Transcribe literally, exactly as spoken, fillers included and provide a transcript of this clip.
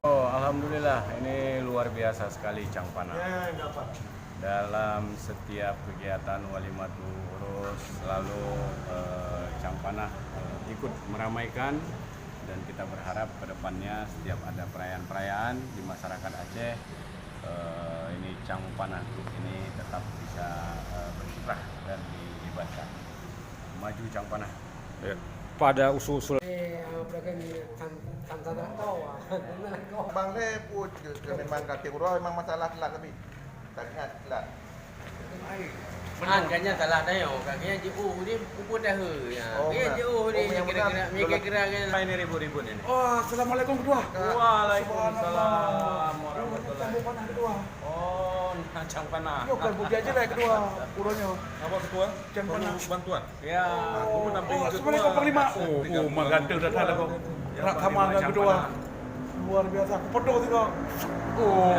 Oh, alhamdulillah, ini luar biasa sekali Cang Panah. Ya, nggak apa. Dalam setiap kegiatan walimatul urus selalu, eh, Cang Panah, eh, ikut meramaikan, dan kita berharap ke depannya setiap ada perayaan-perayaan di masyarakat Aceh, eh, ini Cang Panah Group ini tetap bisa, eh, berkiprah dan dilibatkan. Maju Cang Panah. Ya. Pada usul-usul. Eh, ah, pedagang ni tan-, tan-, tan-, tan-, tahu, ah. Bang, saya pun je, memang kata guru, memang masalah telat tapi. Tak ingat telat. Kan, kan nyan salah tanyoe, kan nyan jiôh ni pukul dah he, ya. Oh, nyan benar. Jiôh ni, oh, yang kira-kira, benar. Kira-kira kan. Main ni ribut-ribut ni. Oh, assalamualaikum, Ketua. Waalaikumsalam warahmatullahi. Subhanallah. Tambah panas, Ketua. Oh, Cang Panah. Yo, kan bukti aja lah, Ketua. Uronya. Apa, Ketua? Cang Panah. Perlu bantuan? Ya. Oh, assalamualaikum, Panglima. Oh, oh, mak ganteng dah ada kau. Ya, rak sama dengan kedua. Luar biasa. Aku pedok juga. Oh.